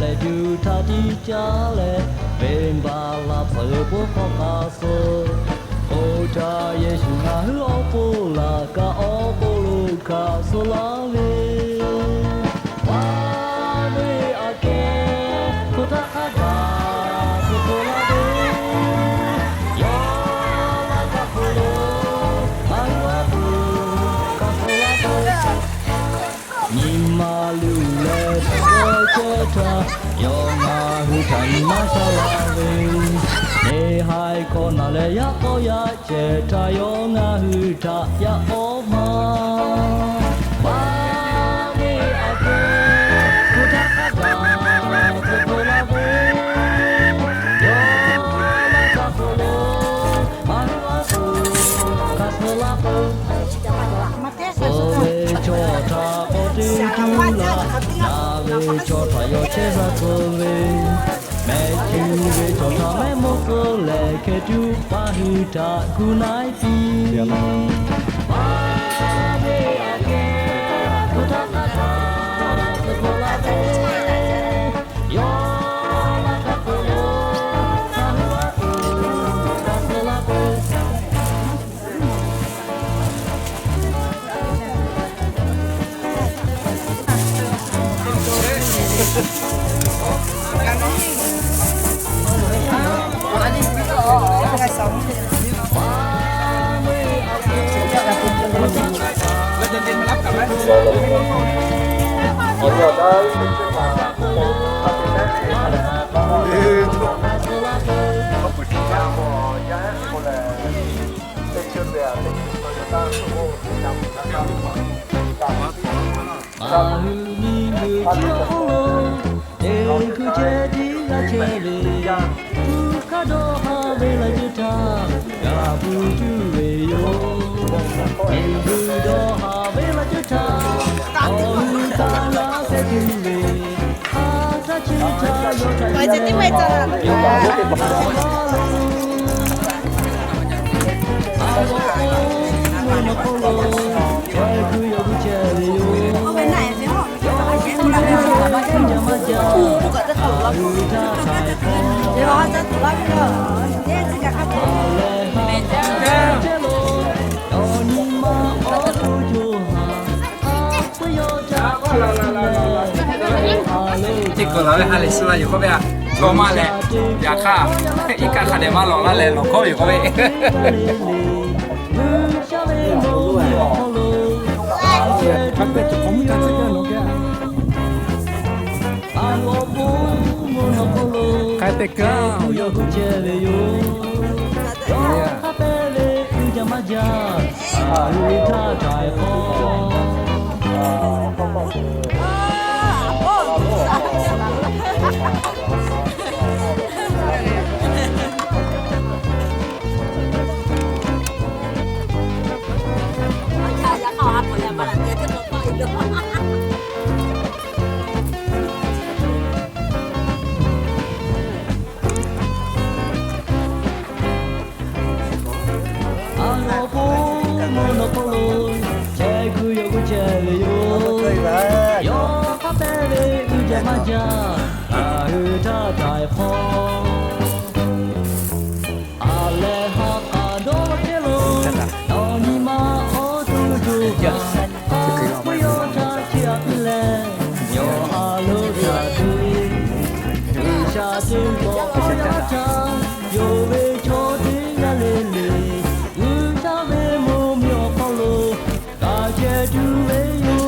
lehˬ, juˇ htaˇ tiˇ caˉ leh, venˇbaˆ laˇ hpfuhˆ bon hkawˇ k'a suh. Oˇ htaˇ Yeˍsuˆ ngaˬ hui awˬ pon laꞈ ka awˬ hk'aw lo hkanˍ suh laˇ ve, Maˍ ve aꞈ kehˉ hpu htaˇ hk'a gaˬ hpu hk'aw laˇ ve, yawˇ laꞈ ka hk'aw lo ngaˬ hui awˬ pon hkanˍ suh laˇ ve, nyi ma luˬ leh tawˇ chehˇ htaˇ, yawˇ ngaˬ hui htaꞈ nyi ma sha laˇ ve, neˇ haiˬ hkawˇ naˬ leh yaꞈ k'aw yaꞈ chehˇ htaˇ, yawˇ ngaˬ hui htaꞈ yaꞈ k'aw maˇ. Maˍ ve aꞈ kehˉ hpu htaˇ hk'a gaˬ hpu hk'aw laˇ ve, yawˇ laꞈ ka hk'aw lo ngaˬ hui awˬ pon hkanˍ suh laˇ ve, suh ve chaw htaꞈ k'awꞈ teˇ tuˬ laˬ, naˬ ve chaw htaꞈ yawˇ chehˇ sha tcuh ve, mehˆ cuˇ ve chaw htaꞈ mehˆ mawˇ suh leh, hkeh tuˉ paˇ hui htaꞈ gu na-e piˇ. Maˍ ve aꞈ kehˉ hpu htaˇ hk'a gaˬ hpu hk'aw laˇ ve, yawˇ laꞈ ka hk'aw lo ngaˬ hui awˬ pon hkanˍ suh laˇ ve, Aˬ hui miˬguiˬ chi awˬ hk'oˆ lo, teˇ hkui chehˇ tiˉ g'a chehˇ ve, hpu hk'aˇ dawˇ haˍ ve laꞈ ceuˬ htaꞈ g'a pui tuˬ ve yoˬ. Miˬguiˬ dawˇ haˍ ve laꞈ ceuˬ htaꞈ awˬ hui htaꞈ g'a sheh tuˬ ve, a htaˇ chi htaꞈ yawˇ htaꞈ yawˇ Teˇ kawꞈ laˬ ve ha lehˬ suh la yoˬ k'oˆ ve a, chaw maˇ leh, yaꞈ hk'aˇ, iˉ kaˆ hk'a dehꞈ maˇ lawˬ laˇ leh lawˬ hkawˉ ve yoˬ k'oˆ ve. K'ai teˇ kaꞈ yoˬ. A, awˬ pon mvuhˇ naw hk'aw lo chehˇ kuiˬ yawˇ hui chehˇ ve yoˬ. Yawˇ hk'a pehˇ ve uiˍ jaˇ maˇ jaˇ, ngaˬ hui htaˇ htaiˍ hk'awꞈ. A lehˬ ha k'aˍ dawˇ chehˇ lo, nawˬ nyi ma awˬ to co ha, a pui yawˇ htaꞈ chiˇ aꞈ piˇ leh, yawˇ a loˍ htaꞈ tuˬ, G'uiˬsha teˇ kawꞈ k'awꞈ yaˇ htaˇ, yonˍ ve chaw teˇ g'aˇ le le, G'uiˬsha ve mvuhˇmiˬ awˬ hk'aw lo kaꞈ chehˇ tuˬ ve yoˬ.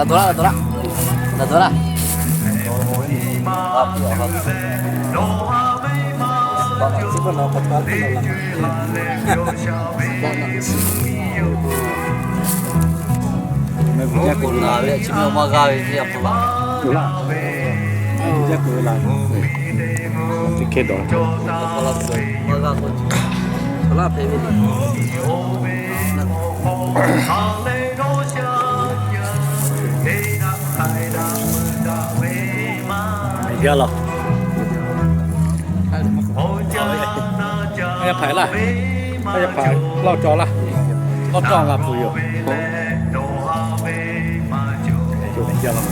Dawˬ laˇ, dawˬ laˇ. Dawˬ laˇ. Mvuhˇ hpeuꞈ na ve chi mvuhˇ maˇ g'aˇ ve teˇ yanˇ hpfuhˇ laˇ. Dawˬ laˇ. Mvuhˇ hpeuꞈ ve laˇ. Teˇ hkeh dawˬ. Maˇ g'aˇ k'o, dawˬ laˇ hpehꞈ ve le. Yaˇ law. Yaˇ hpaˍ laˇ. Yaˇ hpaˍ lawˇ cawˬ laˇ. Lawˇ cawˬ g'a pfuhˍ yoˬ. Yaˇ law.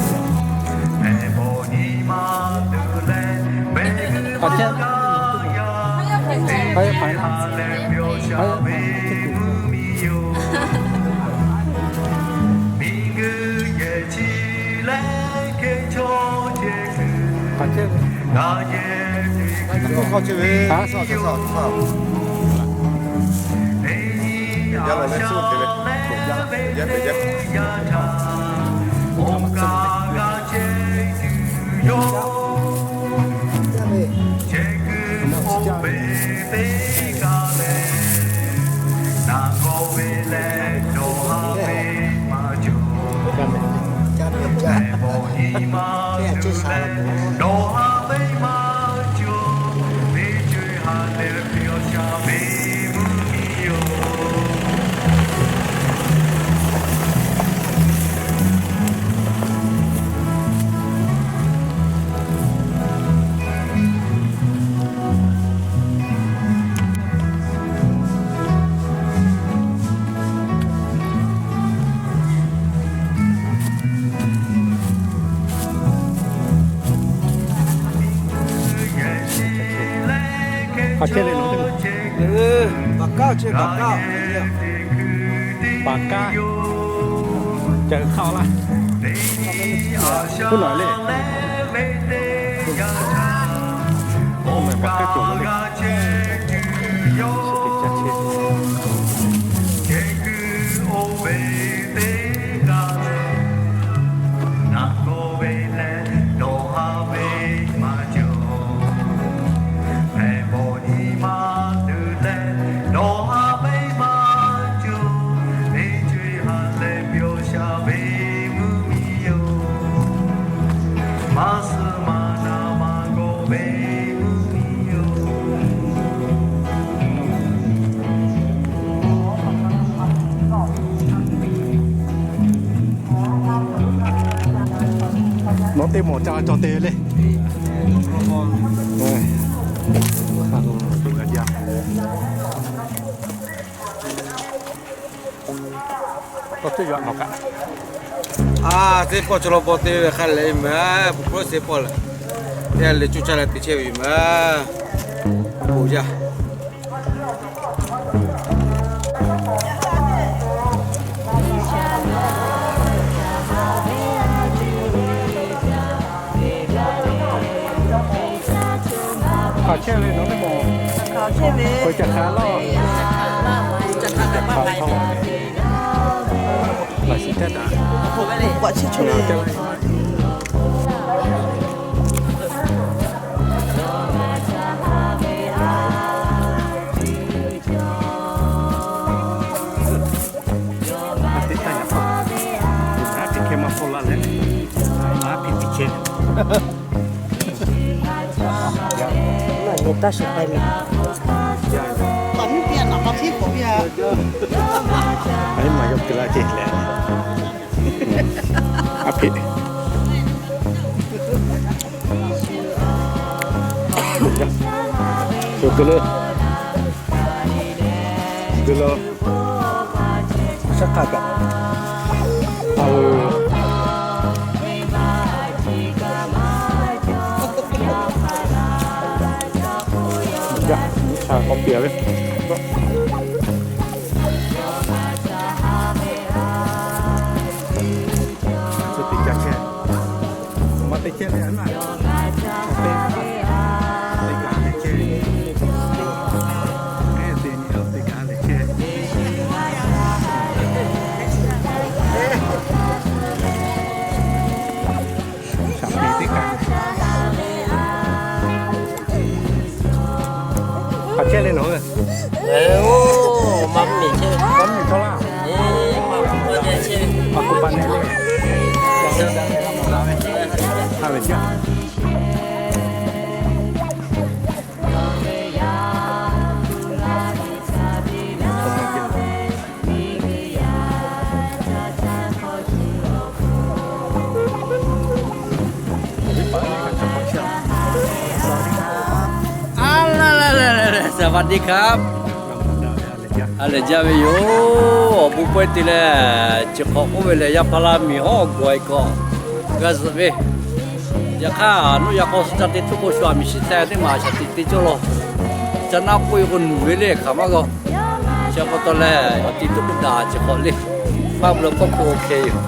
Hk'aˬ chehˇ le nawˬ teˇ maˬ. Baˬ kaˉ chehˇ, baˬ kaˉ. Baˬ kaˉ. Ca hk'aˇ laˇ. K'oˆ laˬ le. Baˬ kaˉ cawˬ laˇ le. Nawˬ teˇ mawˬ ca cawˬ te le. Tawˇ teˇ yaꞈ nawˬ kaꞈ. A, teˇ pawˆ chaw law paw te ve hk'a leh mehˍ, peuˬ hk'oˆ teˇ pawˆ lehˬ, teˇ g'aˇ leh coˇ caˇ leh te chehˇ ve yoˬ mehˍ. Bon yaˇ. Hk'aˬ chehˇ ve nawˬ teˇ mawˬ. Hk'aˬ chehˇ ve. Hk'aˬ ca hk'a laˇ. Hk'aˬ hk'a hk'a. Laꞈ shiˍ caˇ taˍ. K'awꞈ chehˇ chehˇ ve. A teˇ taˇ yaꞈ k'aw, a teˇ hkeh maˇ hpawˇ laˇ leh, a hpiˇ tiꞈ chehˇ. Taˇ shuˍ k'ai mehˍ. A maˇ yawˇ kuiˬ laˇ ceh leh, a hpiˇ. Yawˇ kuiˬ le. Kuiˬ le. Shaˉ hk'aˇ kaꞈ. Yaˇ, nyi htaꞈ k'awꞈ piˇ ve. Chi teˇ caˇ chehˇ. Maˇ te chehˇ le a naˇ. Te, te kaꞈ le chehˇ. Te nyi a te kaꞈ le chehˇ. สวัสดีครับ A lehˬ jaˇ ve yoˬ. Awˬ bon pawehˇ te leh, chi hk'awꞈ k'oˆ ve lehˬ, yaˇ paˍ laˇ miˬ hawˉ gawˬ e k'awꞈ g'a zuhꞈ ve. Yaꞈ hk'aˇ, nuˇ yaꞈ k'aw suh ca te htuˇ k'o shu a miˬ shiˍ teh teˇ maˬ shaˍ tiꞈ te cawˇ law. Ca naˆ k'oˆ e k'o nuˬ ve le hk'aˬ maˇ g'a. Chi pa taw leh, awˬ ti tuˉ k'oˆ daꞈ chi hk'awꞈ le. Maˇ bu la kawˆ hk'o hk'e yoˬ.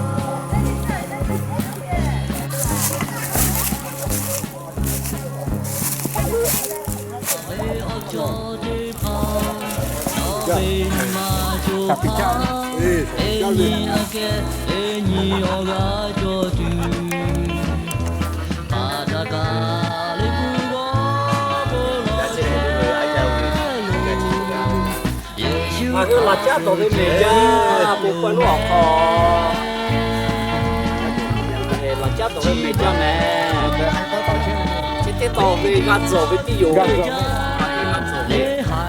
Ngaˬ hui laꞈ caˉ tawˍ ve mehˬ jaˇ, pon pawehˇ lonˉ awˬ hk'aw laꞈ caˉ tawˍ ve mehˬ jaˇ mehˬ. Chi teˇ tawˍ ve g'a tzuhˬ ve tiˉ yoˬ. G'a tzuhˬ ve, laꞈ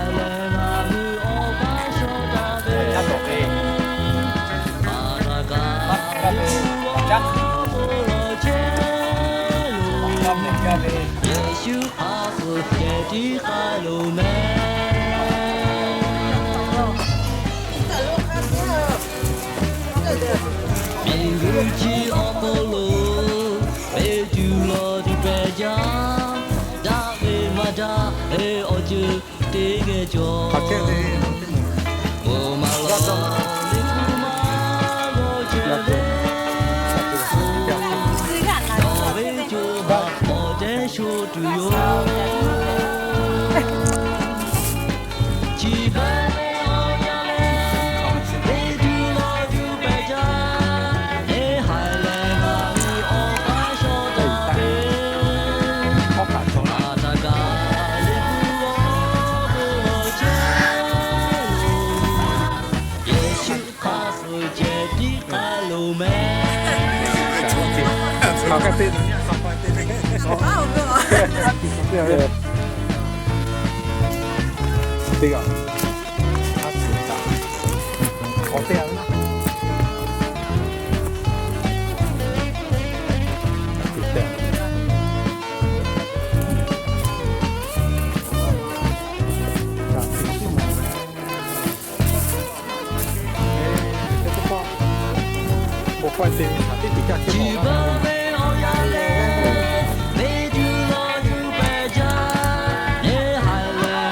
caˉ tawˍ ve, laꞈ caˉ, laꞈ caˉ mehˬ jaˇ ve. Miˬguiˬ chi awˬ hk'aw lo, ve tuˬ lawˬ tuˬ pehˬ jaˇ, daꞈ ve maˇ daꞈ ve awˬ ceuˬ teˇ geh cawˬ. Awˬ maˇ lawˬ ve tuˬ maˇ g'awˬ chehˇ ve, ve co ha awˬ tehˉ sho tuˬ yoˬ. Chi beuꞈ ve awˬ yanˇ lehˬ, ve tuˬ lawˬ tuˬ pehˬ jaˇ, neˇ haiˬ lehˬ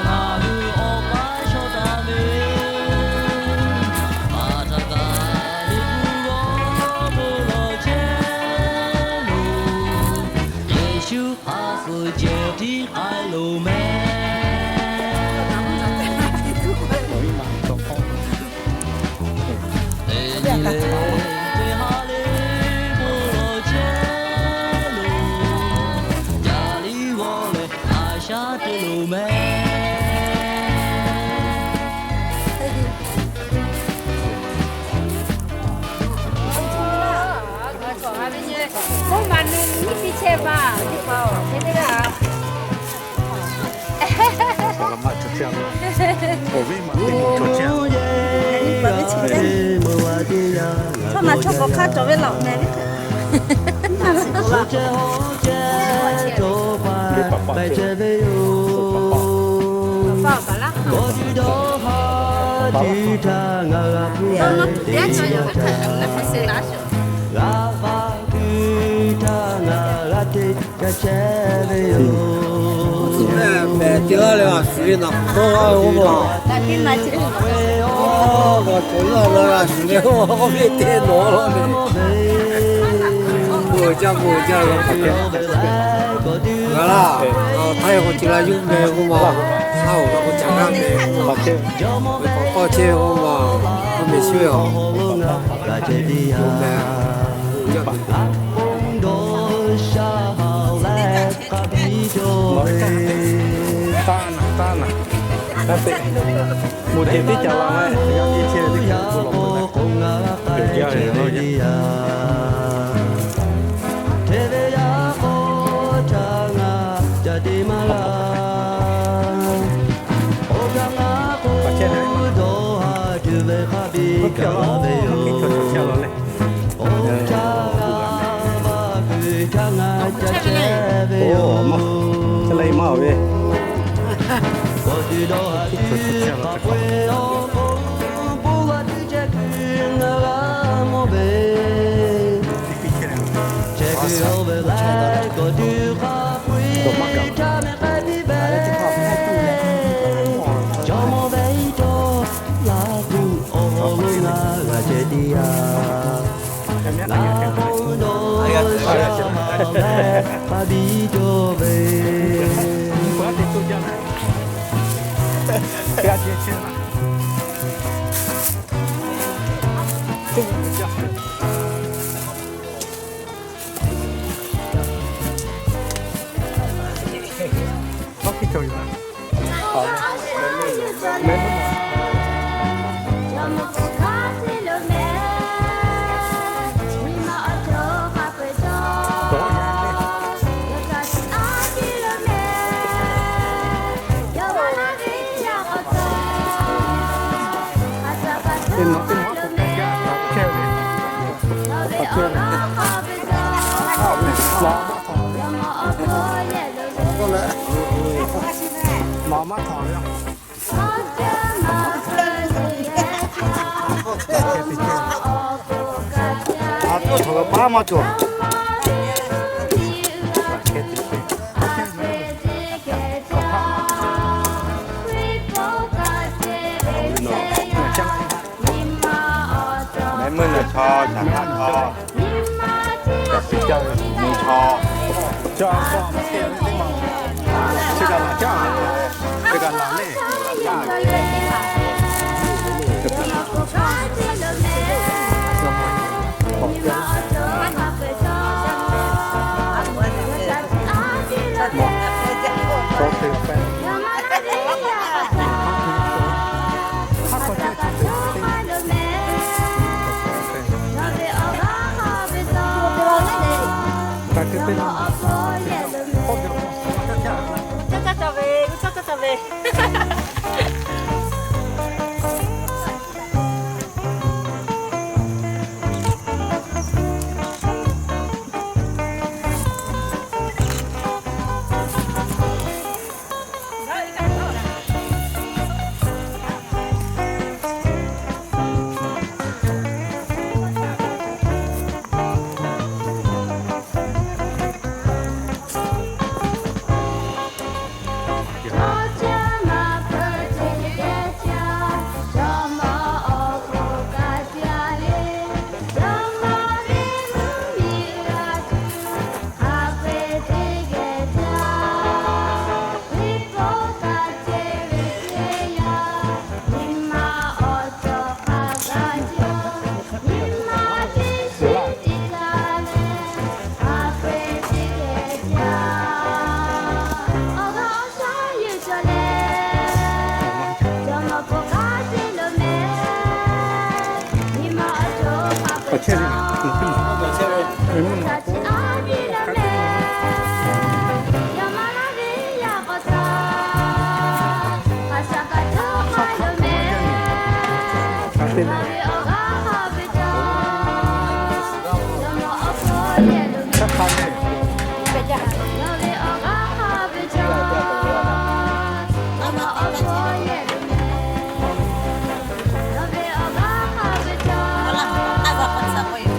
ngaˬ hui awˬ paˇ shawˍ taˍ ve, a htaꞈ kaꞈ le pu g'awˇ ve awˬ ceuˬ, Yeˍsuˆ hk'a suh ceh tiˉ k'ai loˬ mehˬ. Yeˍsuˆ hk'a suh ceh tiˉ k'ai loˬ mehˬ. Teˇ nyi le teˇ ha le bon lawˬ chehˇ loˬ, yaꞈ liˇ g'awˇ leh a shaˉ te loˬ mehˬ. Mehˬ teˇ g'aˇ leh a shuˍ ve naˬ hk'awˇ g'aˇ ve oˇ ma. Oˇ, ngaˬ cawˬ yaˇ la a shuˍ ve oˇ, oˇ ve teˇ nawˬ la ve. Bon jaˇ, bon jaˇ la. Ngaˬ laˇ, Htaiˇ k'o ci la yuˇ meh k'oˆ ma, a oˬ k'o caˬ g'aˇ meh k'oˆ ma, ve k'awꞈ k'awˇ chehˇ k'oˆ ma, k'oˆ meh shuˍ ve a. Bon jaˇ. Taˇ naˬ, taˇ naˬ. Taˇ teꞈ. Moˬ ceh tiˉ ca la maˇ heˆ, g'a piˇ chehˇ ve teˇ hpaˍ k'oˆ lawˬ k'o, uiˍ jaˇ ve a. Oˇ, maˇ, ca leh maˇ ve. Awˬ pon bon laˬ tuˬ ceh kuiˬ ngaˬ g'a mawˬ ve, ceh kuiˬ oˇ ve leh kawˬ tuˬ hk'a peu-eˬ htaˇ meh k'ai piˇ ve, jawˇmawˇ ve iˉ cawˇ laˇ tuˬ awˬ hk'aw lo ngaˬ g'a ceh tiˉ yaˇ. Ngaˬ hk'aw dawˇ sha ha leh hk'a biˇ cawˇ ve. Mehˉ meuˇ naˬ chaw, shaˍ htaˇ chaw, shaˍ tiꞈ caˇ ve nyi chaw, chi kaꞈ laˬ caˇ, chi kaꞈ laˬ le.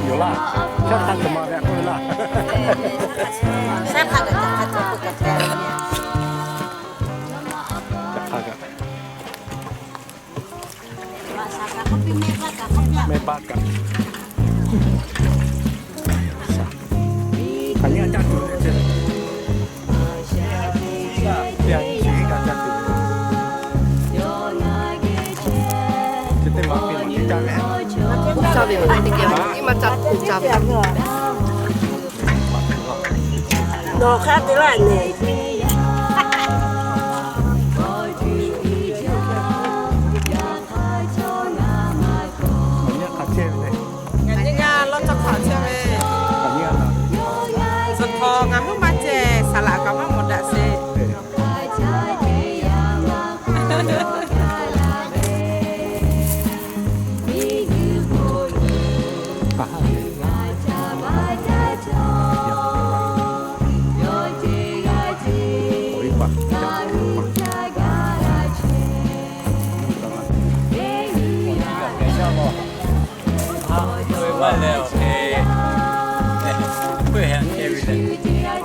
Yoˬ laˇ, shaˉ hk'a tuˬ ma ve k'oˆ ve laˇ. Shaˉ hk'a kaꞈ caꞈ hk'a tuˬ k'oˆ kaꞈ te ve. Caꞈ hk'a kaꞈ. Mehˆ baˆ kaꞈ. Hk'aˬ nyi a caˇ tuˬ le ce. Teˇ a nyi chi kaꞈ caˇ tuˬ. Chi teˇ ma piˇ ma teˇ caˇ ve. Caˇ ve ma teˇ geh, iˉ ma caˇ tuˬ caˇ ve. Nawˬ hk'a te laˇ nyi. Ngaˬ nyi ngaˬ lawˇ tawˇ hk'aˬ chehˇ ve. Suhˍ hk'aw ngaˬ mvuhˇ maˇ ceh, saˍ laꞈ kaꞈ maˇ mawˬ daꞈ sheˍ.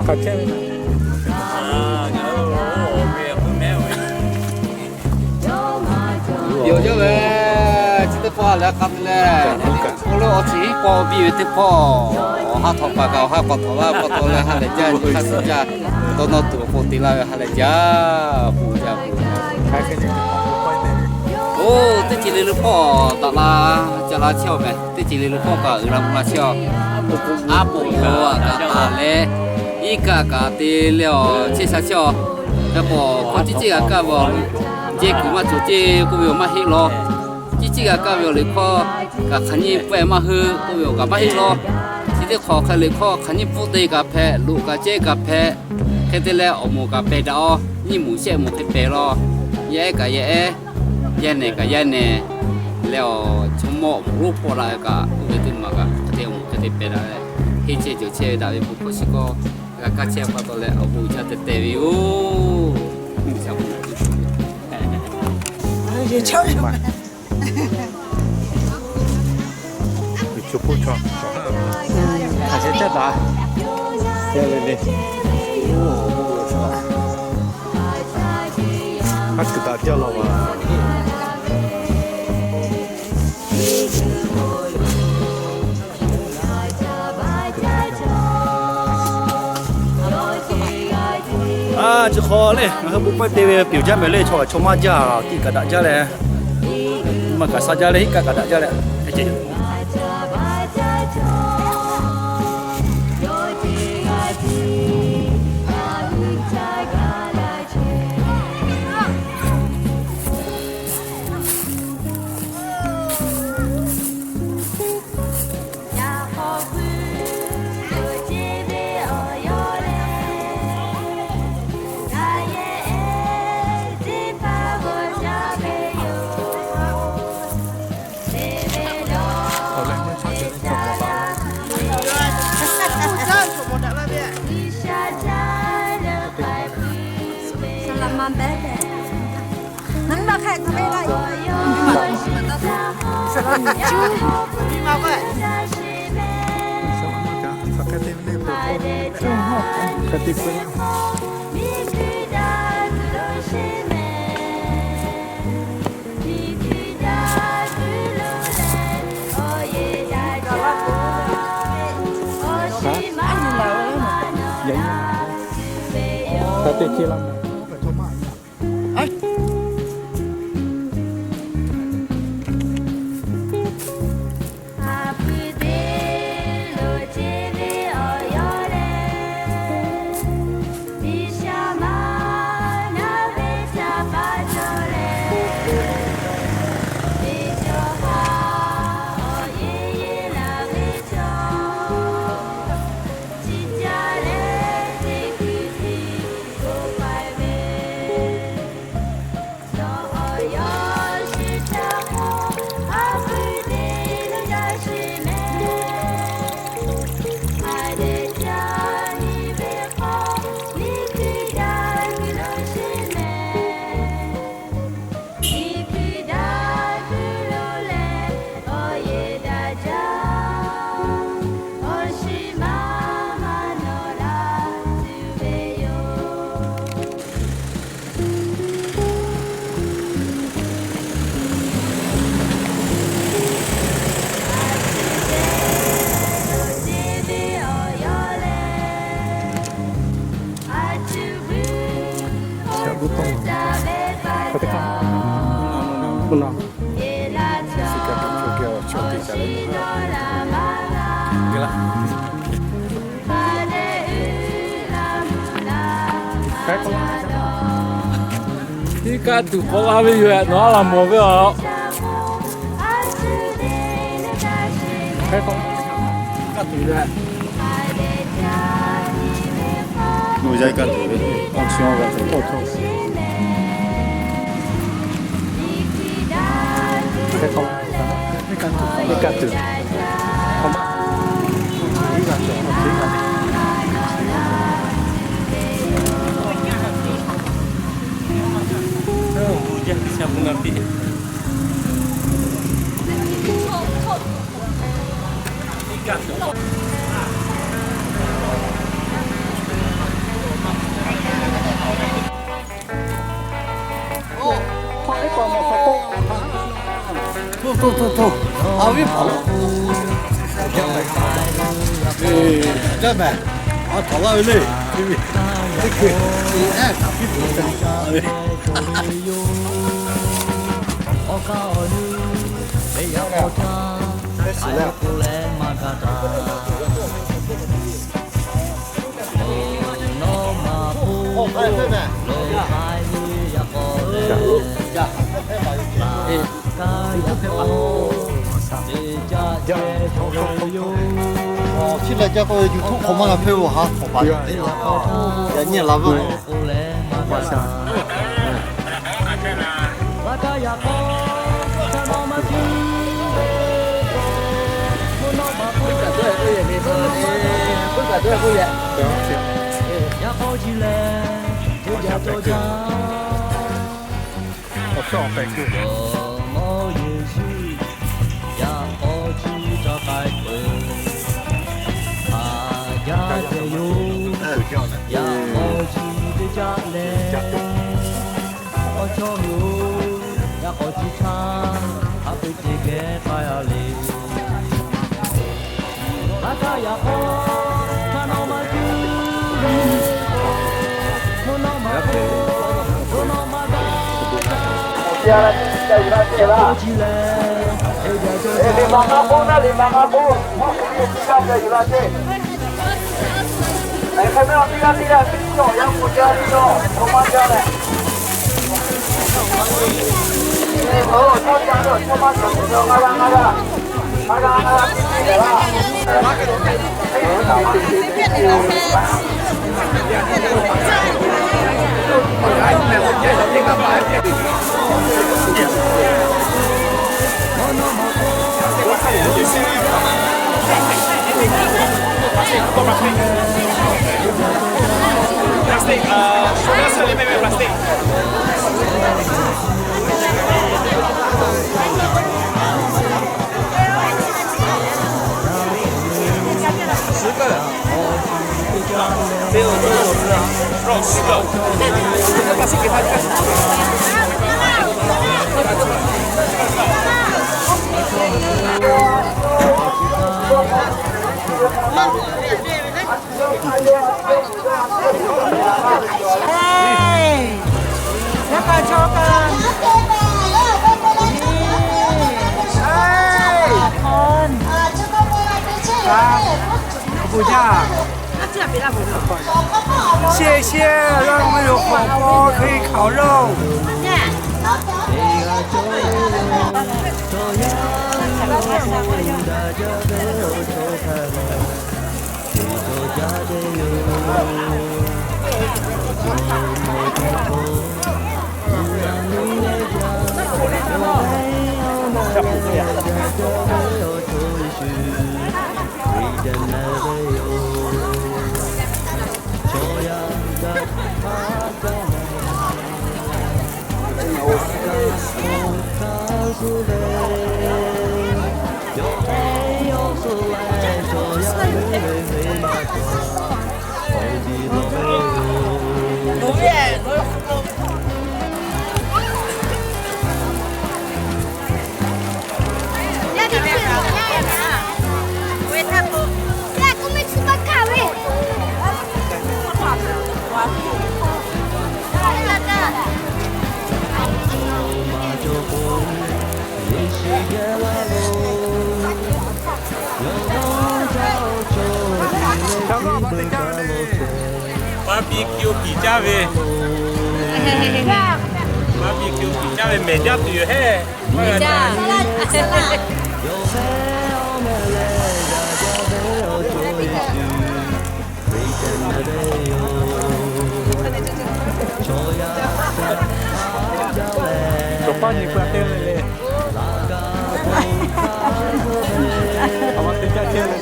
Hk'aˬ chehˇ ve na. Yawˬ jaˇ ve chi teˇ hpawˇ leh hk'a te leh, awˬ leh awˬ chi hiˉ k'awꞈ biˇ ve teˇ hpawˇ, awˬ ha htawnˍ paˍ kaꞈ awˬ ha k'awꞈ htawnˍ laˇ ve pa taw leh ha lehˬ jaˇ, nyi hk'aˇ suh jaˇ, dawˇ nawˇ tuˬ awˬ pon te laˇ ve ha lehˬ jaˇ, bon jaˇ bon. Oˇ teˇ ceuˬ le le hpawˇ daꞈ la, ca la chehˇ-oˬ mehˍ. Teˇ ceuˬ le le hpawˇ kaꞈ uiˍ la mvuh la chehˇ-oˬ. Aˉ poꞈ lo aꞈ kaꞈ taˍ leh, iˉ kaˆ kaꞈ te leh awˬ chehˇ sha chehˇ-oˬ. Hk'e k'o hkawˇ ciˉ ciˉ g'a kaˇ ve awˬ, jehˇ kuiˬ maˇ cawˬ ceˇ k'oˆ ve awˬ maˇ heˆ law. Ciˉ ciˉ g'a kaˇ ve awˬ liꞈ hkawˇ kaꞈ hk'aˬ nyiˇ pfuhˇ-e maˇ heuˆ k'oˆ ve awˬ kaꞈ maˇ heˆ law. Chi teˇ hk'awꞈ hk'e liꞈ hkawˇ hk'aˬ nyiˇ pfuhˇ te kaꞈ hpehꞈ, loꞈ kaꞈ cehˇ kaꞈ hpehꞈ, hk'e te leh awˬ moˍ kaꞈ pehˬ daꞈ-oˬ, nyiˇ moˍ shehˆ moˍ hk'e pehˬ law. Yaˇ ehˉ kaꞈ yaˇ ehˉ, yaˇ nehˬ kaꞈ yaˇ nehˬ leh awˬ chaw mawˇ awˬ moˍ lonˉ hpawˇ la ve kaꞈ, oˇ ve teˇ maˬ kaꞈ hk'e te awˬ moˍ hk'e te pehˬ daꞈ leh, henˇ chehˇ cawˬ chehˇ ve daꞈ ve bon hkawˇ shiˍ kawˇ g'a kaˇ chehˇ pa taw leh awˬ bon uiˍ jaˇ tehꞈ tehꞈ ve yoˬ. A, chi hk'aw le, ngaˬ hui bon pawehˇ te ve pyeˬ jaˇ mehˍ le, chaw kaꞈ chaw maˇ jaˇ, tiˇ kaꞈ daꞈ jaˇ leh, maˇ kaꞈ sha jaˇ leh, hiˆ kaˆ kaꞈ daꞈ jaˇ leh, Iˉ kaˆ tuˬ k'awꞈ la ve yoˬ, nawˬ a laˬ mawˬ ve aˬ. Nawˬ yaˇ iˉ kaˆ tuˬ ve, awˬ chi awˬ g'a tuˬ, awˬ htoˇ. Iˉ kaˆ tuˬ. Toˇ toˇ toˇ toˇ, a viˉ hpaˍ la. Eˬ, caˇ mehˍ. A htaꞈ laˇ ve le. Teˇ hkui, teˇ hkui, eˬ, hk'aˬ piˇ tuˬ ve. Chi lehˬ ca k'o, YouTube hk'aw maˇ g'a hpehˇ-oˬ, ha hk'awꞈ paˍ teˇ la k'o, yaꞈ nyi laˬ ve. Awˬ shawˉ awˬ pehˍ kuiˬ. Barbecue piˍ caˇ ve. Barbecue piˍ caˇ ve mehˬ jaˇ tuˬ yoˬ hehˉ. Cawˬ paˇ nyi k'o a te le le. A ma te caˇ chehˇ le.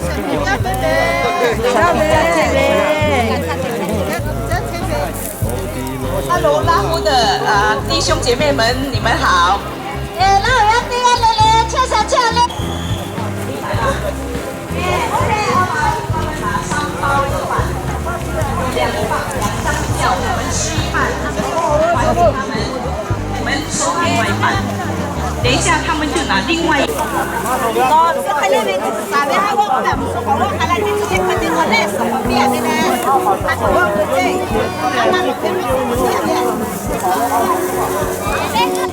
Hello，拉胡的，啊，弟兄姐妹们，你们好。哎，拉胡yaˇ teˇ g'aˇ le le, chehˇ sha chehˇ le. 等一下他们就拿 Nawˬ chi hk'e le ve tuˬ taˍ ve haˉ g'awˇ k'oˆ ve, a mvuhˬ suhˍ k'awꞈ g'awˇ hk'a la teˇ chi teˇ hk'e te k'awꞈ lehˇ suhˍ k'awꞈ piˇ a ve leh, a tuˬ g'awˇ k'oˆ ve, a na loꞈ ve ma k'oˆ ve,